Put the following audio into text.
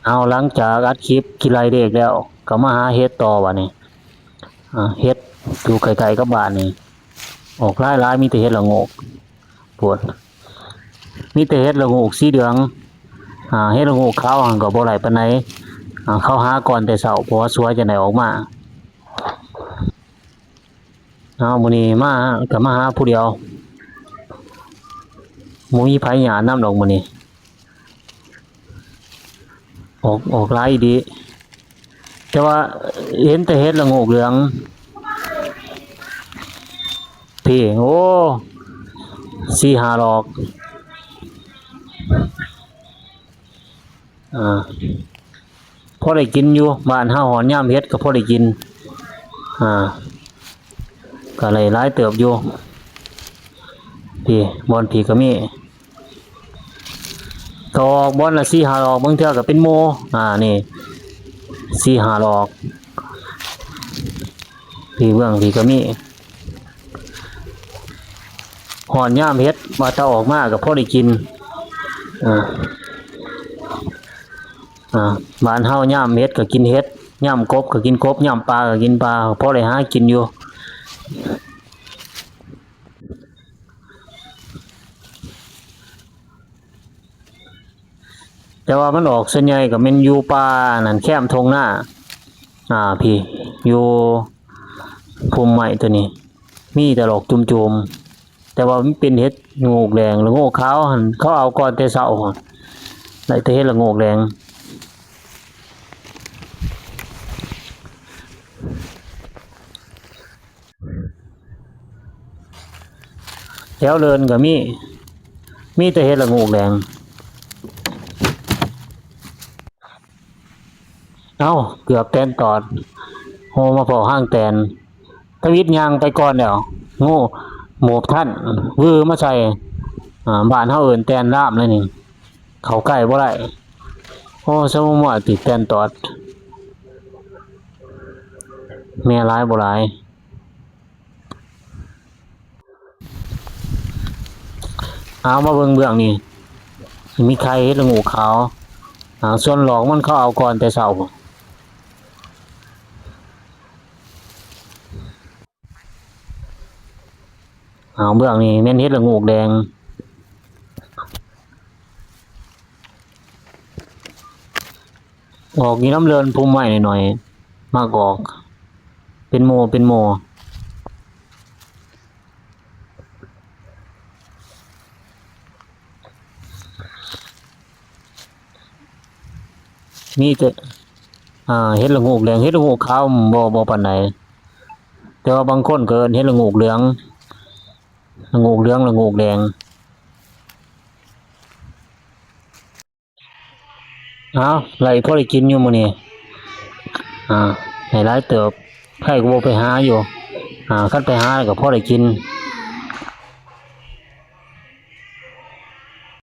ເອົາ ຫຼັງຈາກອັດຄລິບຂີ້ໄລ່ເດັກແລ້ວ ກໍມາຫາເຫັດຕໍ່ບາດນີ້. ອ່າ ເຫັດຢູ່ໃກ້ໆກັບບ້ານນີ້ ອອກຫຼາຍໆ ມີແຕ່ເຫັດລະໂງກ. ໂພດ ມີແຕ່ເຫັດລະໂງກສີເຫຼືອງ. ອ່າ ເຫັດລະໂງກຂາວຫັ້ນກໍບໍ່ຫຼາຍປານໃດ. ອ່າ ເຂົາຫາກ່ອນແຕ່ເຊົ້າ ເພາະວ່າສວຍຈັ່ງໄດ້ອອກມາ. ເອົາ ມື້ນີ້ມາ ກໍມາຫາຜູ້ດຽວ ບໍ່ມີໃຜຍາດນຳດອກມື້ນີ້. ອອກ ອອກຫຼາຍອີ່ຫຼີ ແຕ່ວ່າເຫັນແຕ່ເຫັດລະໂງກເຫຼືອງພີ້. ໂອ້ ສີ່ຫ້າດອກ. ອ່າ ພໍໄດ້ກິນຢູ່ ບ້ານເຮົາຮອດຍາມເຫັດກໍພໍໄດ້ກິນ. ອ່າ ກໍໄດ້ຫຼາຍເຕີບຢູ່. ພີ້ ບ່ອນພີ້ກໍມີ ກໍອອກບ່ອນລະສີ່ຫ້າດອກ ບາງເທື່ອກໍເປັນໝູ່. ອ່າ ນີ້ ສີ່ຫ້າດອກ ພີ້ ເບື້ອງພີ້ກໍມີ. ຮອດຍາມເຫັດວ່າຈະອອກມາກໍພໍໄດ້ກິນ. ອ່າ ອ່າ ບ້ານເຮົາຍາມເຫັດກໍກິນເຫັດ, ຍາມກົບກໍກິນກົບ, ຍາມປາກໍກິນປາ, ພໍໄດ້ຫາກິນຢູ່. ແຕ່ວ່າມັນອອກສ່ວນໃຫຍ່ກໍແມ່ນຢູ່ປ່າອັນນັ້ນ ແຄມທົ່ງນາ. ອ່າ ພີ້ ຢູ່ພຸ່ມໄມ້ຕົວນີ້ ມີແຕ່ດອກຈຸ່ມໆ ແຕ່ວ່າມັນເປັນເຫັດລະໂງກແດງ ລະໂງກຂາວຫັ້ນ ເຂົາເອົາກ່ອນແຕ່ເຊົ້າ ໄດ້ແຕ່ເຫັດລະໂງກແດງ. ແຖວເລີນກໍມີ ມີແຕ່ເຫັດລະໂງກແດງ. ເອົ້າ ເກືອບແຕນຕອດ ໂຫ ມາພໍ້ຫາງແຕນ. ທະວິດຍ່າງໄປກ່ອນແລ້ວ ໂຫ ໂມບທັນ ວືມາໃສ່. ອ່າ ບ້ານເຮົາເອີ້ນແຕນລາມແລ້ວນີ້ ເຂົ້າໃກ້ບໍ່ໄດ້. ໂອ້ ສະມາຕິດແຕນຕອດ ແມ່ຫຼາຍບໍ່ຫຼາຍ. ເອົາ ມາເບິ່ງເບື້ອງນີ້ ມີໄຂ່ເຫັດລະໂງກຂາວ. ອ່າ ສ່ວນຫຼອກມັນເຂົາເອົາກ່ອນແຕ່ເຊົ້າ. ເອົາ ເບື້ອງນີ້ແມ່ນເຫັດລະໂງກແດງ. ອອກຢູ່ນຳເລີນພຸ່ມໄມ້ໜ້ອຍໆ ມັກອອກເປັນໝູ່ເປັນໝູ່. ມີແຕ່ ອ່າ ເຫັດລະໂງກແດງ ເຫັດລະໂງກຂາວບໍ່ ບໍ່ປານໃດ ແຕ່ວ່າບາງຄົນກໍເອີ້ນເຫັດລະໂງກເຫຼືອງ ລະໂງກເຫຼືອງ ລະໂງກແດງ. ເອົາ ໄດ້ພໍໄດ້ກິນຢູ່ມື້ນີ້ ອ່າ ໄດ້ຫຼາຍເຕີບ. ໃຜກໍບໍ່ໄປຫາຢູ່ ອ່າ ຄັນໄປຫາກໍພໍໄດ້ກິນ.